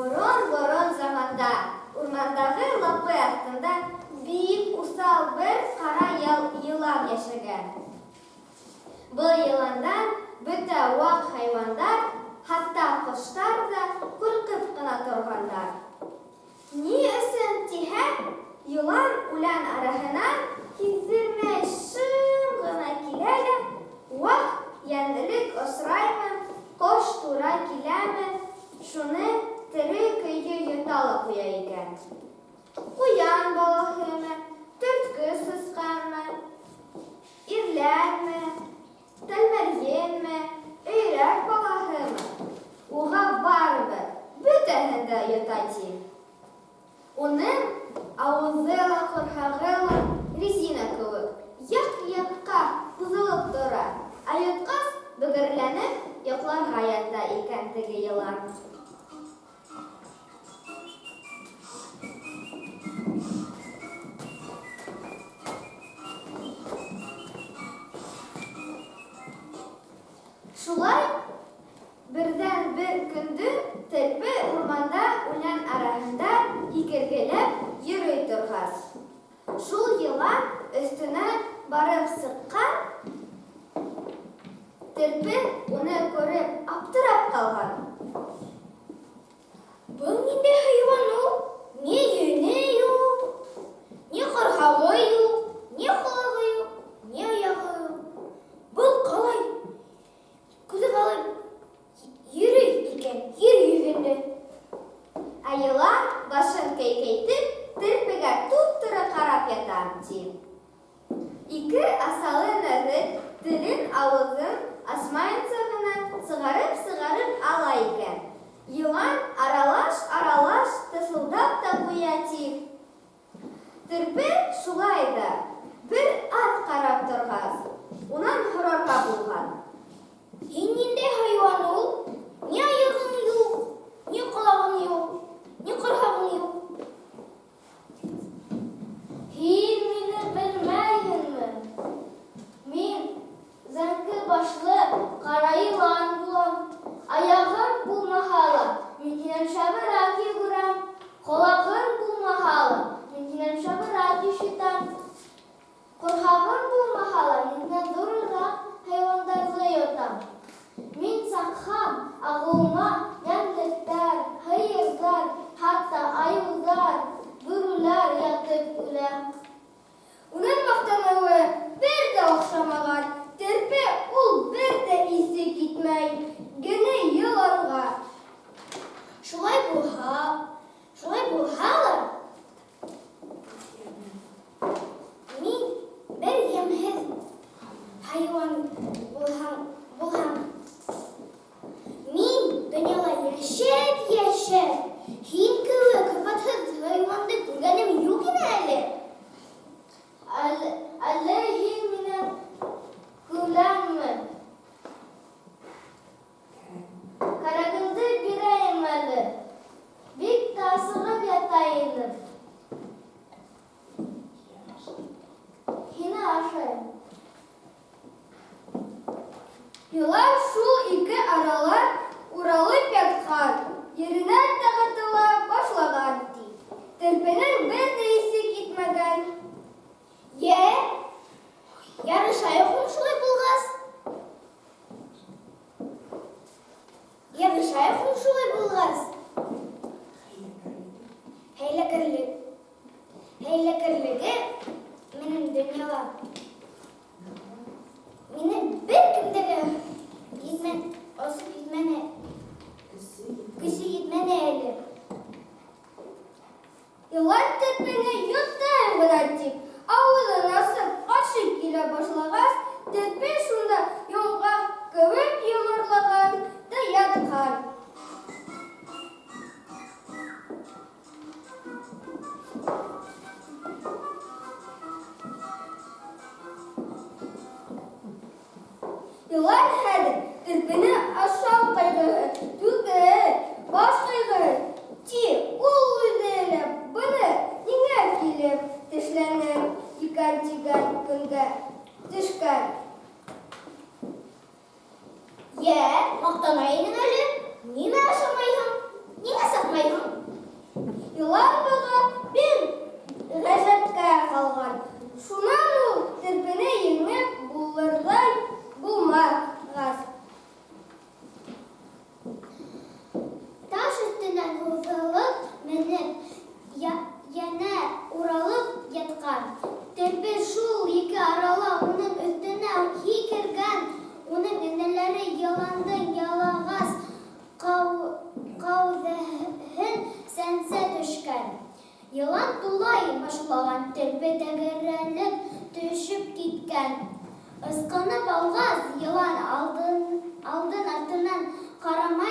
Борон-борон заманда урмандағы лапы аҫтында бик уҫал бер ҡара йылан йәшәгән. Был йыландан бөтә ваҡ хайуандар, хатта ҡоштар ҙа ҡурҡып ҡына торғандар. Ни өсөн тиһәң, йылан үлән араһынан һиҙҙермәй шым ғына килә лә, ваҡ йәнлек осраймы, ҡош тура киләме, шуны тере көйө йота ла ҡуя икән. Ҡуян балаһымы, төрткө сысҡанмы, ирләнме, тәлмәрйенме, өйрәк балаһымы, уға барыбер, бөтәһен дә йота, ти. Уның ауыҙы ла, ҡорһағы ла резина кеүек, яҡ-яҡҡа һуҙылып тора, ә йотҡас, бөгөрләнеп йоҡларға ята икән теге йылан. Шулай Берҙән-бер көндө терпе урманда үлән араһында һикергеләп йөрөй торғас, шул йылан өҫтөнә барып сыҡҡан. Терпе уны күреп аптырап ҡалған. Был ниндәй хайуан ул? Ни йөнө юҡ, ни ҡорһағы юҡ, ни ҡолағы юҡ, ни аяғы юҡ. Был ҡалай Ҡуҙғалып йөрөй икән ер йөҙөндә. Ә йылан, башын кәйкәйтеп, терпегә туп-тура ҡарап ята, ти. Ике асалы нәҙек телен авыҙын асмайынса ғына сығарып-сығарып ала икән. Йылан аралаш-аралаш тысылдап та ҡуя, ти. Терпе шулай да, бер аҙ ҡарап торғас, унан һорарға булған. Һин ниндәй хайуан ул? Ни аяғың юҡ, ни ҡолағың юҡ, ни ҡорһағың юҡ? Һин мине белмәйһеңме? Мин зәңке башлы ҡара йылан булам. Аяғым булмаһа ла, мин һинән шәберәк йүгерәм. Ҡолағым булмаһа ла, мин һинән шәберәк ишетәм. Ҡорһағым булмаһа ла, мин һинән ҙурыраҡ хайуандарҙы йотам. Мин саҡһам, ағыуыма йәнлектәр, һыйырҙар, хатта айыуҙар, бүреләр ятып үлә. Уның маҡтаныуы бер ҙә оҡшамаған, терпе ул бер ҙә исе китмәй генә йыланға. Шулай булһа, шулай булһа ла, мин бер йәмһеҙ хайуан булһам, булһам, мин донъяла башлаған, терпе тәгәрәлеп төшөп киткән. Ысҡынып алғас, йылан алдын-артына ҡарамай.